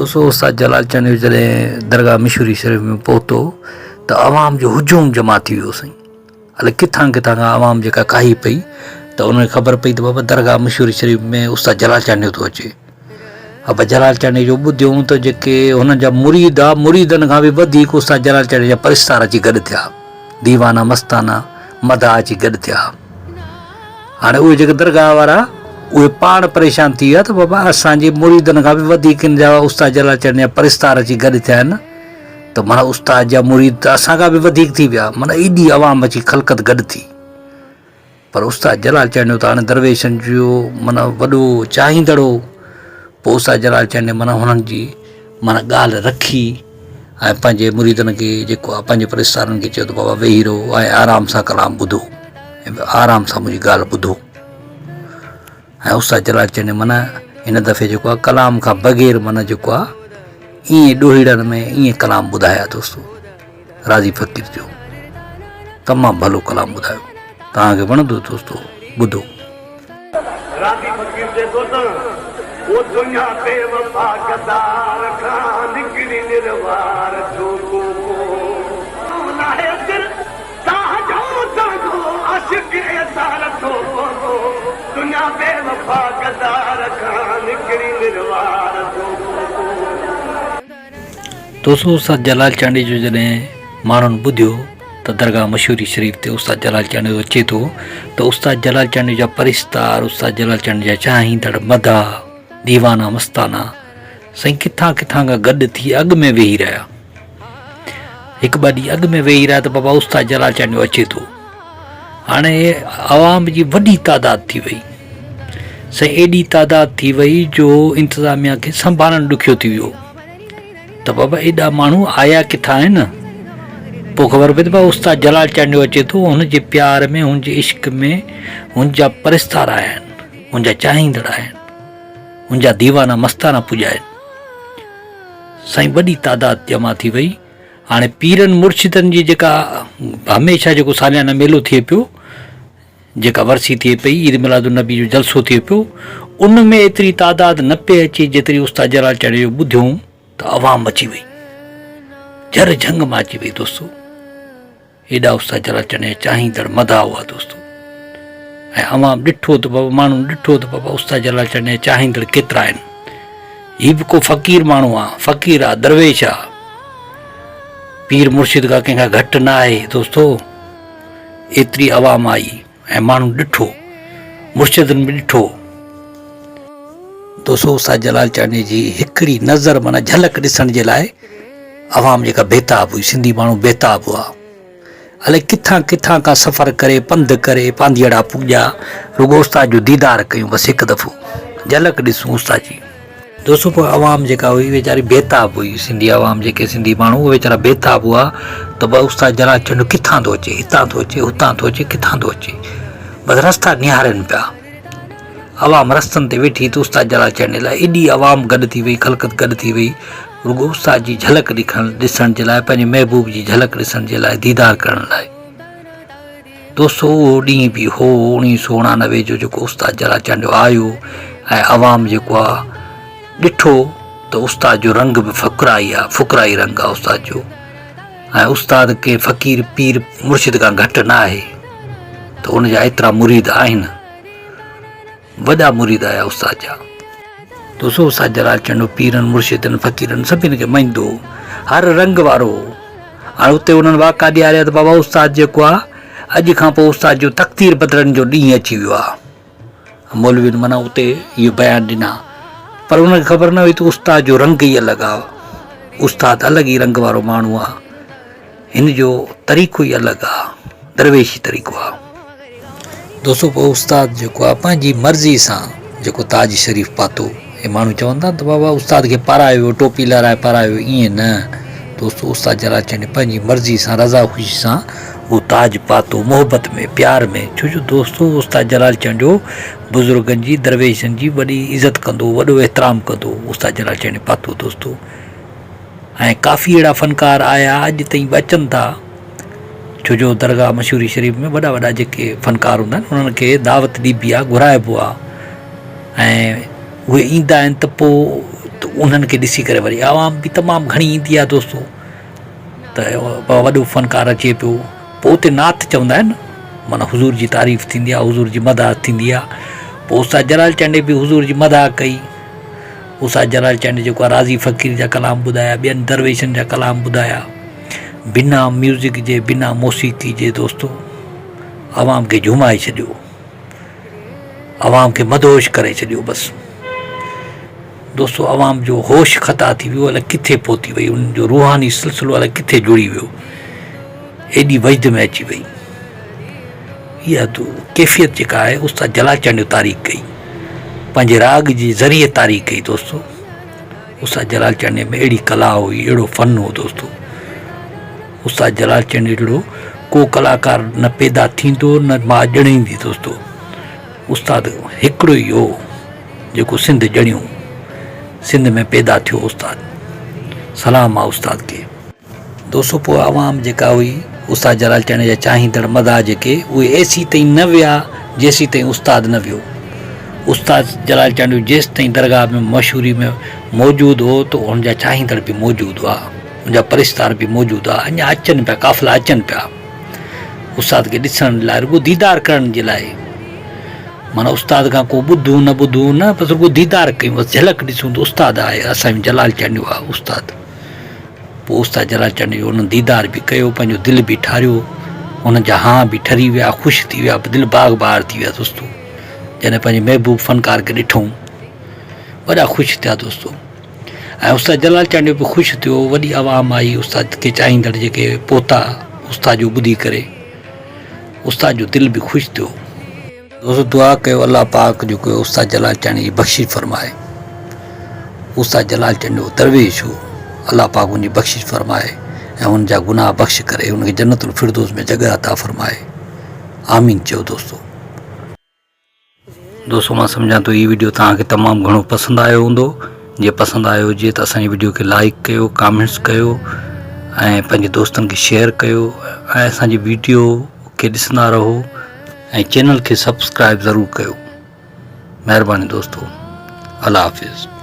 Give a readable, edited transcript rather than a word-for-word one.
دوستو استاد جلال چانڊيو جڏهن درگاهه مشوري شريف ۾ پهتو ته عوام جو هجوم جمع ٿي ويو سائين الائي ڪٿان ڪٿان کان عوام جيڪا ڪاهي پئي ته انهن کي خبر پئي ته بابا درگاهه مشوري شريف ۾ استاد جلال چانڊيو ٿو اچي. ابا جلال چانڊيي جو ٻڌيون ته جيڪي هنن جا مريد ها مريدن کان به وڌيڪ استاد جلال چانڊيي جا پرستار اچي گڏ ٿيا. ديوانا مستانا مداح اچي گڏ ٿيا. هاڻي اهي جيڪي درگاهه وارا اهي پاڻ پريشان ٿي ويا ته بابا اسان جي مريدن کان به وڌيڪ هن جا استاد جلال چانڊيي جا پرستار اچي گڏ ٿيا آهن. ته معنيٰ استاد جا مريد ته اسان کان به وڌيڪ ٿي ويا، معنيٰ ايڏي عوام اچي خلقت گڏ ٿي. پر استاد جلال چانڊيو ته هاڻي درويشن جو معنيٰ وڏو چاهيندڙ هو، پوء استاد جلال چانڊيي معنيٰ هنن جي معنيٰ ڳالهه رکي ۽ پنهنجي مريدن کي جيڪو آهي پنهنجي پرستارن کي چيو ته بابا ويهي رهو ۽ آرام سان ڪلام ٻڌو ۽ آرام سان منهنجي ڳالهه ٻڌو. ۽ استاد جلال چني معنيٰ هن دفعي جيڪو آهي ڪلام کان بغير معنيٰ جيڪو آهي ائين ڏوهيڙن ۾ ائين ڪلام ٻڌايا دوستو راضي فقير جو تمام ڀلو ڪلام ٻڌايو توهان کي وڻندو دوستو ٻڌو. راضي فقير چئي ٿو ته او دنيا بي وفا غدار کان نڪري نروار ٿيو ڪو ڪو ناهي سر ساهه جو سانگو عاشق ايثار ٿو پوندو دنيا بي وفا غدار کان نڪري نروار ٿو پوندو. دوستو استاد جلال چانڊيي جو جڏهن ماڻهن ٻڌيو ته درگاهه مشوري شريف تي استاد جلال چانڊيو اچي ٿو ته استاد جلال چانڊيو جا پرستار استاد جلال چانڊيو جا چاهيندڙ مداح ديوانا مستانا سائين ڪٿان ڪٿان کان گڏ ٿي اڳ ۾ ويهي رهيا. هڪ ٻه ڏينهن اڳ ۾ ويهي رهيا ته بابا استاد جلال چانڊيو اچي ٿو. هاڻي عوام جي وڏي تعداد ٿي وئي. سائين ايڏي تعداد ٿي وئي جو انتظاميا کي سنڀالڻ ڏکيو ٿي ويو ته بابا ايڏا ماڻهو آيا ڪٿان آهن. پوء خبر پئي ته بابا استاد جلال چانڊيو اچي ٿو هن جي پيار ۾ هن جي عشق ۾ هن جا پرستار آيا آهن هن جا چاهيندڙ آيا آهن هن جا ديوانا مستانا پڄايا آهن. سائين وڏي تعداد جمع ٿي وئي. هاڻي پيرن مرشدن جي جيڪا هميشه جيڪو ساليانه ميلو ٿئي پيو، جيڪا ورسي ٿئي پئي، عيد ميلاد النبي جو جلسو ٿئي پيو، ان ۾ ايتري تعداد نه پئي اچي جيتري استاد جلال چانڊيي جو ٻڌيون ته عوام اچي وئي. جھر جھنگ مان اچي وئي دوستو. ايڏا استاد جلال چنيء چاهيندڙ مداح هئا دوستو ۽ عوام ڏٺو ته بابا ماڻهن ڏٺو ته بابا استاد جلال چنيء چاهيندڙ ڪيترا آهن هي به ڪو فقير ماڻهو آ فقير آ درويش آ پير مرشد کان ڪنهن کان گهٽ نه آهي دوستو ايتري عوام آئي ۽ ماڻهن ڏٺو، مرشدن به ڏٺو. دوستو استاد جلال چانڊيي جي هڪڙي نظر معنيٰ جهلڪ ڏسڻ جي لاء عوام جيڪا بيتاب هئي، سنڌي ماڻهو بيتاب هئا. الائي ڪٿان ڪٿان کان سفر ڪري، پنڌ ڪري، پانڌيئڙا پڄيا، رڳو استاد جو ديدار ڪيون بس هڪ دفعو جهلڪ ڏسون استاد جي. دوستو پوء عوام جيڪا هئي ويچاري بيتاب هئي سنڌي عوام جيڪي سنڌي ماڻهو اهي ويچارا بيتاب هئا ته بس استاد جلال چنڊ ڪٿان ٿو اچي هتان ٿو اچي هتان ٿو اچي ڪٿان ٿو اچي بس رستا نهارين پيا عوام رستن تي ويٺي ته استاد جلال چنڊ لاء ايڏي عوام گڏ ٿي وئي خلقت گڏ ٿي وئي رڳو استاد جي جهلڪ ڏکڻ ڏسڻ جي لاء پنهنجي محبوب جي جهلڪ ڏسڻ جي لاء ديدار ڪرڻ لاء. دوستو اهو ڏينهن به هو اوڻيهه سو اڻانوي جو جيڪو استاد جلال چانڊيو آيو ۽ عوام جيڪو آ ڏٺو ته استاد جو رنگ به فقرائي آ فقرائي رنگ آ استاد جو ۽ استاد ڪنهن فقير پير مرشد کان گهٽ نه آهي ته ان جا ايترا مريد آهن. وڏا مريد آيا استاد جا. دوستو استاد جلال چنڊو پيرن مرشدن فقيرن سڀني کي مڃندو هو هر رنگ وارو هو هاڻي اتي انهن واڪا ڏياريا ته بابا استاد جيڪو آ اڄ کان پوء استاد جو تقدير بدلڻ جو ڏينهن اچي ويو آ مولوين معنيٰ اتي اهي بيان ڏنا پر انهن کي خبر نه هئي ته استاد جو رنگ ئي الڳ آ استاد الڳ ئي رنگ وارو ماڻهو آ. هن جو طريقو ئي الڳ آ، درويشي طريقو آ. دوستو پوء استاد جيڪو آ پنهنجي مرضي سان جيڪو تاج شريف پاتو. هي ماڻهو چون ٿا ته بابا استاد کي پارايو ويو، ٽوپي لهرائي پارايو ويو، ائين نه دوستو استاد جلال چنڊ پنهنجي مرضي سان رضا خوشي سان اهو تاج پاتو محبت ۾ پيار ۾ ڇو جو دوستو استاد جلال چانڊيو بزرگن جي درويشن جي وڏي عزت ڪندو هو وڏو احترام ڪندو هو استاد جلال چانڊيو پاتو دوستو. ۽ ڪافي اهڙا فنڪار آيا اڄ تائين به اچن ٿا ڇو جو درگاهه مشوري شريف ۾ وڏا وڏا جيڪي فنڪار هوندا آهن انهن کي دعوت ڏبي آهي گهرائبو آهي ۽ اهي ايندا آهن ته پوء انهن کي ڏسي ڪري وري عوام به تمام گهڻي ايندي آهي دوستو ته وڏو فنڪار اچي پيو پوء اتي نعت چوندا آهن معنيٰ حضور جي تعريف ٿيندي آهي حضور جي مدح ٿيندي آهي پوء استاد جلال چانڊيي به حضور جي مدح ڪئي استاد جلال چانڊيي جيڪو آهي راضي فقير جا ڪلام ٻڌايا ٻين درويشن جا ڪلام ٻڌايا بنا ميوزڪ جي بنا موسيقي جي دوستو عوام کي جهومائي ڇڏيو عوام کي مدهوش ڪري ڇڏيو بس دوستو عوام جو هوش خطا ٿي ويو الائي ڪٿي پهتي وئي ان جو روحاني سلسلو الائي ڪٿي جڙي ويو ايڏي وجد ۾ اچي وئي اها تو ڪيفيت جيڪا آهي استاد جلال چانڊيو تاريخ ڪئي پنهنجي راڳ جي ذريعي تاريخ ڪئي دوستو استاد جلال چانڊيي ۾ اهڙي ڪلا هئي اهڙو فن هو دوستو استاد جلال چانڊيو جهڙو ڪو ڪلاڪار نه پيدا ٿيندو نه ماء ڄڻيندي دوستو استاد هڪڙو ئي هو جيڪو سنڌ ڄڻيو سنڌ ۾ پيدا ٿيو استاد سلام آ استاد کي. دوستو پوء عوام جيڪا هئي استاد جلال چانڊيي جا چاهيندڙ مداح جيڪي اهي ايسيتائين نه ويا جيسيتائين استاد نه ويو استاد جلال چانڊيو جيستائين درگاهه ۾ مشهوري ۾ موجود هو ته ان جا چاهيندڙ به موجود هئا ان جا پرستار به موجود هئا اڃا اچن پيا قافلا اچن پيا استاد کي ڏسڻ لاء رڳو ديدار ڪرڻ جي لاء معنيٰ استاد کان ڪو ٻڌون نه ٻڌون نه بس رڳو ديدار ڪيون بس جهلڪ ڏسون ته استاد آهي اسان جو جلال چانڊيو آهي استاد پوء استاد جلال چانڊيو جو انهن ديدار به ڪيو پنهنجو دل به ٺاريو انهن جا هانء به ٺري ويا خوش ٿي ويا دل باغ بهار ٿي ويا دوستو جڏهن پنهنجي محبوب فنڪار کي ڏٺائون وڏا خوش ٿيا دوستو ۽ استاد جلال چانڊيو به خوش ٿيو وڏي عوام آئي استاد کي چاهيندڙ جيڪي پهتا استاد جو ٻڌي ڪري استاد جو دل به خوش ٿيو. دوستو دعا ڪيو الله پاڪ جيڪو استاد جلال چانڊيي جي بخشش فرمائي استاد جلال چانڊيو درويش هو الله پاڪ ان جي بخشش فرمائي ۽ ان جا گناهه بخش ڪري ان کي جنت الفردوس ۾ جڳهه عطا فرمائي آمين چيو دوستو. دوستو مان سمجهان ٿو هي وڊيو توهان کي تمام گهڻو پسند آيو هوندو جي پسند آيو هجي ته اسان جي وڊيو کي لائڪ ڪيو ڪامينٽس ڪيو ۽ پنهنجي دوستن کي شيئر ڪيو ۽ اسان جي وڊيو کي ڏسندا رهو ۽ چينل کي سبسڪرائب ضرور ڪيو مهرباني دوستو الله حافظ.